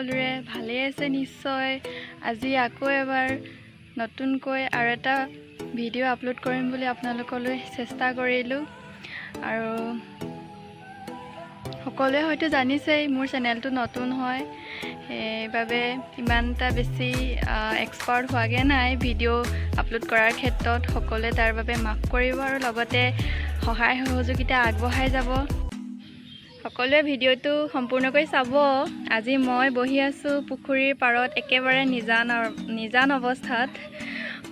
সকলোৰে ভালেই আছে নিশ্চয়। আজি আকৌ এবাৰ নতুনকৈ আৰু এটা ভিডিঅ' আপলোড কৰিম বুলি আপোনালোকলৈ চেষ্টা কৰিলোঁ। আৰু সকলোৱে হয়তো জানিছেই মোৰ চেনেলটো নতুন হয়, সেইবাবে ইমান এটা বেছি এক্সপাৰ্ট হোৱাগৈ নাই ভিডিঅ' আপলোড কৰাৰ ক্ষেত্ৰত। সকলোৱে তাৰ বাবে মাফ কৰিব আৰু লগতে সহায় সহযোগিতা আগবঢ়াই যাব। সকলোৱে ভিডিঅ'টো সম্পূৰ্ণকৈ চাব। আজি মই বহি আছোঁ পুখুৰীৰ পাৰত, একেবাৰে নিজান নিজান অৱস্থাত,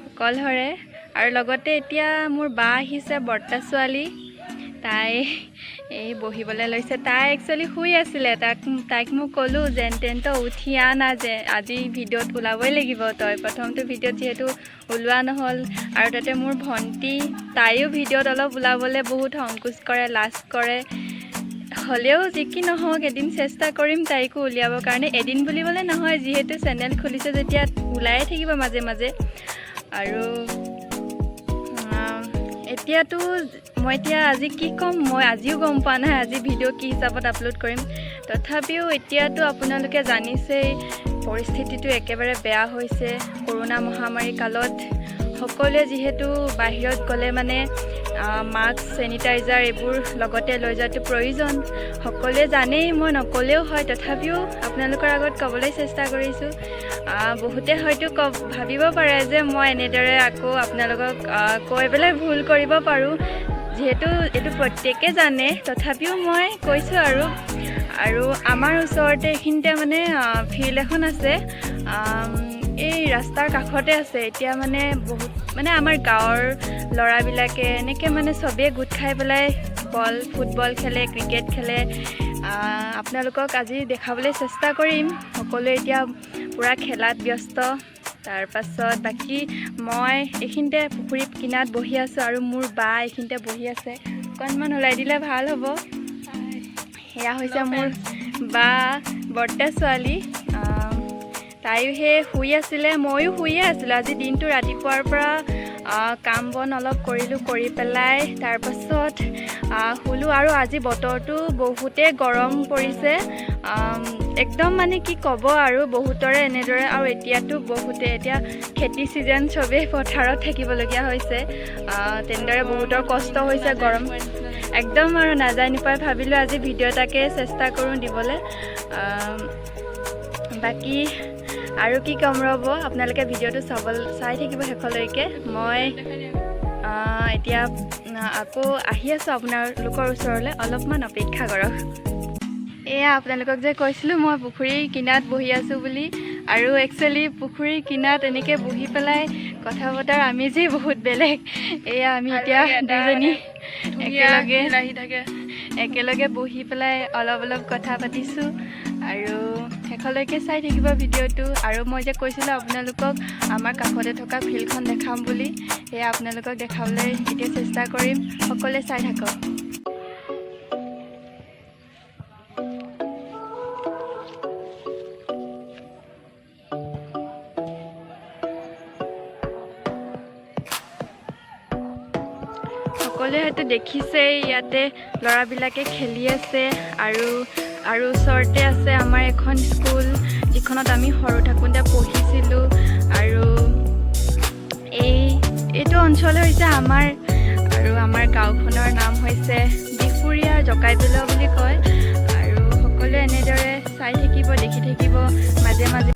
অকলশৰে। আৰু লগতে এতিয়া মোৰ বা আহিছে, বৰ্তা ছোৱালী। তাই এই বহিবলৈ লৈছে। তাই একচুৱেলি শুই আছিলে। তাইক মই ক'লোঁ, যেন তেন তই উঠি আনা যে আজি ভিডিঅ'ত ওলাবই লাগিব তই। প্ৰথমটো ভিডিঅ'ত যিহেতু ওলোৱা নহ'ল। আৰু তাতে মোৰ ভণ্টি, তাইও ভিডিঅ'ত অলপ ওলাবলৈ বহুত সংকোচ কৰে, লাজ কৰে। হ'লেও যি কি নহওক, এদিন চেষ্টা কৰিম তাইকো উলিয়াবৰ কাৰণে। এদিন বুলিবলৈ নহয়, যিহেতু চেনেল খুলিছে যেতিয়া ওলায়ে থাকিব মাজে মাজে। আৰু এতিয়াতো মই এতিয়া আজি কি ক'ম, মই আজিও গম পোৱা নাই আজি ভিডিঅ' কি হিচাপত আপলোড কৰিম। তথাপিও এতিয়াতো আপোনালোকে জানিছেই, পৰিস্থিতিটো একেবাৰে বেয়া হৈছে। কৰোণা মহামাৰী কালত সকলোৱে যিহেতু বাহিৰত গ'লে মানে মাস্ক, চেনিটাইজাৰ এইবোৰ লগতে লৈ যোৱাটো প্ৰয়োজন। সকলোৱে জানেই, মই নক'লেও হয়, তথাপিও আপোনালোকৰ আগত ক'বলৈ চেষ্টা কৰিছোঁ। বহুতে হয়তো ভাবিব পাৰে যে মই এনেদৰে আকৌ আপোনালোকক কৈ পেলাই ভুল কৰিব পাৰোঁ। যিহেতু এইটো প্ৰত্যেকে জানে, তথাপিও মই কৈছোঁ। আৰু আৰু আমাৰ ওচৰতে এইখিনিতে মানে ফিল্ড এখন আছে, এই ৰাস্তাৰ কাষতে আছে। এতিয়া মানে বহুত মানে আমাৰ গাঁৱৰ ল'ৰাবিলাকে এনেকৈ মানে চবেই গোট খাই পেলাই বল, ফুটবল খেলে, ক্ৰিকেট খেলে। আপোনালোকক আজি দেখাবলৈ চেষ্টা কৰিম। সকলোৱে এতিয়া পূৰা খেলাত ব্যস্ত। তাৰপাছত বাকী মই এইখিনিতে পুখুৰীৰ কিনাৰত বহি আছোঁ আৰু মোৰ বা এইখিনিতে বহি আছে। অকণমান ওলাই দিলে ভাল হ'ব। সেয়া হৈছে মোৰ বা, বৰ্তা ছোৱালী। তাইও সেই শুই আছিলে, ময়ো শুইয়ে আছিলোঁ। আজি দিনটো ৰাতিপুৱাৰ পৰা কাম বন অলপ কৰিলোঁ, কৰি পেলাই তাৰপাছত শুলোঁ। আৰু আজি বতৰটো বহুতেই গৰম পৰিছে, একদম মানে কি ক'ব আৰু, বহুতৰে এনেদৰে। আৰু এতিয়াতো বহুতে এতিয়া খেতি ছিজন, চবেই পথাৰত থাকিবলগীয়া হৈছে। তেনেদৰে বহুতৰ কষ্ট হৈছে গৰম একদম। আৰু নাযায় নাপাই ভাবিলোঁ আজি ভিডিঅ' এটাকে চেষ্টা কৰোঁ দিবলৈ। বাকী আৰু কি ক'ম, ৰ'ব, আপোনালোকে ভিডিঅ'টো চাই থাকিব শেষলৈকে। মই এতিয়া আকৌ আহি আছোঁ আপোনালোকৰ ওচৰলৈ, অলপমান অপেক্ষা কৰক। এয়া আপোনালোকক যে কৈছিলোঁ মই পুখুৰীৰ কিনাৰত বহি আছোঁ বুলি, আৰু একচুৱেলি পুখুৰীৰ কিনাৰত এনেকৈ বহি পেলাই কথা পতাৰ আমেজেই বহুত বেলেগ। এয়া আমি এতিয়া দুজনী একেলগে আহি থাকে। একেলগে বহি পেলাই অলপ অলপ কথা পাতিছোঁ। আৰু শেষলৈকে চাই থাকিব ভিডিঅ'টো। আৰু মই যে কৈছিলোঁ আপোনালোকক আমাৰ কাষতে থকা ফিল্ডখন দেখাম বুলি, সেয়া আপোনালোকক দেখাবলৈ এতিয়া চেষ্টা কৰিম। সকলোৱে চাই থাকক। সকলোৱে হয়তো দেখিছেই, ইয়াতে ল'ৰাবিলাকে খেলি আছে। আৰু আৰু ওচৰতে আছে আমাৰ এখন স্কুল, যিখনত আমি সৰু থাকোঁতে পঢ়িছিলোঁ। আৰু এইটো অঞ্চল হৈছে আমাৰ আৰু আমাৰ গাঁওখনৰ নাম হৈছে বিহপুৰীয়া জকাইবেলোৱা বুলি কয়। আৰু সকলোৱে এনেদৰে চাই থাকিব, দেখি থাকিব মাজে মাজে।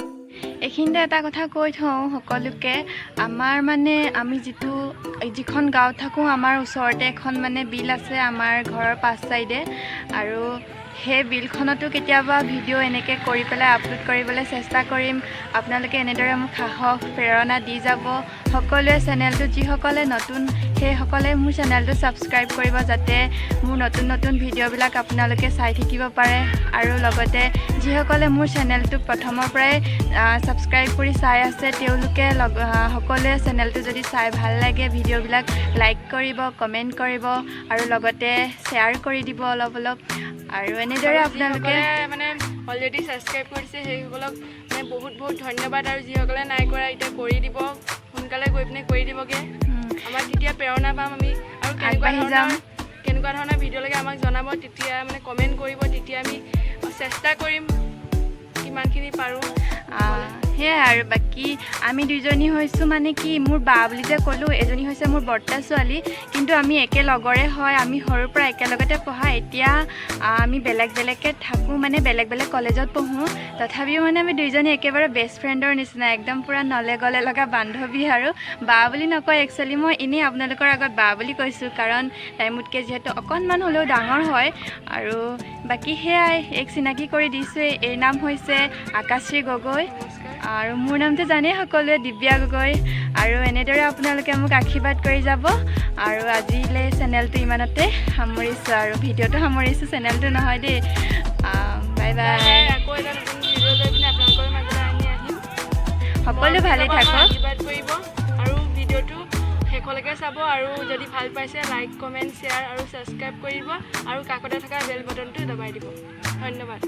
এইখিনিতে এটা কথা কৈ থওঁ সকলোকে, আমাৰ মানে আমি যিখন গাঁৱত থাকোঁ, আমাৰ ওচৰতে এখন মানে বিল আছে আমাৰ ঘৰৰ পাছ চাইডে। আৰু সেই বিলখনতো কেতিয়াবা ভিডিঅ' এনেকৈ কৰি পেলাই আপলোড কৰিবলৈ চেষ্টা কৰিম। আপোনালোকে এনেদৰে মোক সাহস, প্ৰেৰণা দি যাব। সকলোৱে চেনেলটো, যিসকলে নতুন সেইসকলে মোৰ চেনেলটো ছাবস্ক্ৰাইব কৰিব, যাতে মোৰ নতুন নতুন ভিডিঅ'বিলাক আপোনালোকে চাই থাকিব পাৰে। আৰু লগতে যিসকলে মোৰ চেনেলটো প্ৰথমৰ পৰাই ছাবস্ক্ৰাইব কৰি চাই আছে, তেওঁলোকে সকলোৱে চেনেলটো যদি চাই ভাল লাগে, ভিডিঅ'বিলাক লাইক কৰিব, কমেণ্ট কৰিব আৰু লগতে শ্বেয়াৰ কৰি দিব অলপ অলপ। আৰু এনেদৰে আপোনালোকে যিসকলে মানে অলৰেডি ছাবস্ক্ৰাইব কৰিছে, সেইসকলক মানে বহুত বহুত ধন্যবাদ। আৰু যিসকলে নাই কৰা, এতিয়া কৰি দিব, সোনকালে গৈ পিনে কৰি দিবগৈ। আমাক তেতিয়া প্ৰেৰণা পাম আমি আৰু কেনেকুৱা আগবাঢ়ি যাম। ধৰণৰ ভিডিঅ' লাগে আমাক জনাব, তেতিয়া মানে কমেণ্ট কৰিব, তেতিয়া আমি চেষ্টা কৰিম। যিমানখিনি পাৰোঁ। সেয়াই আৰু বাকী আমি দুইজনী হৈছোঁ, মানে কি, মোৰ বা বুলি যে ক'লোঁ, এজনী হৈছে মোৰ বৰ্তা ছোৱালী, কিন্তু আমি একেলগৰে হয়। আমি সৰুৰ পৰা একেলগতে পঢ়া। এতিয়া আমি বেলেগ বেলেগকৈ থাকোঁ, মানে বেলেগ বেলেগ কলেজত পঢ়োঁ। তথাপিও মানে আমি দুইজনী একেবাৰে বেষ্ট ফ্ৰেণ্ডৰ নিচিনা, একদম পূৰা নলে গলে লগা বান্ধৱী। আৰু বা বুলি নকয়, একচুৱেলি মই এনেই আপোনালোকৰ আগত বা বুলি কৈছোঁ, কাৰণ তাই মোতকৈ যিহেতু অকণমান হ'লেও ডাঙৰ হয়। আৰু বাকী সেয়াই, এইক চিনাকি কৰি দিছোঁৱেই। এইৰ নাম হৈছে আকাশশ্ৰী গগৈ। নমস্কাৰ। আৰু মোৰ নামটো জানেই সকলোৱে, দিব্যা গগৈ। আৰু এনেদৰে আপোনালোকে মোক আশীৰ্বাদ কৰি যাব। আৰু আজিলৈ চেনেলটো ইমানতে সামৰিছোঁ আৰু ভিডিঅ'টো সামৰিছোঁ, চেনেলটো নহয় দেই। Bye bye. আকৌ এটা নতুন ভিডিঅ' লৈ পিনে আপোনালোকৰ মাজলৈ আমি আহিম। সকলো ভালে মৰম থাকক। আশীৰ্বাদ কৰিব আৰু ভিডিঅ'টো শেষলৈকে চাব। আৰু যদি ভাল পাইছে, লাইক, কমেণ্ট, শ্বেয়াৰ আৰু ছাবস্ক্ৰাইব কৰিব আৰু কাষতে থকা বেল বটনটো দবাই দিব। ধন্যবাদ।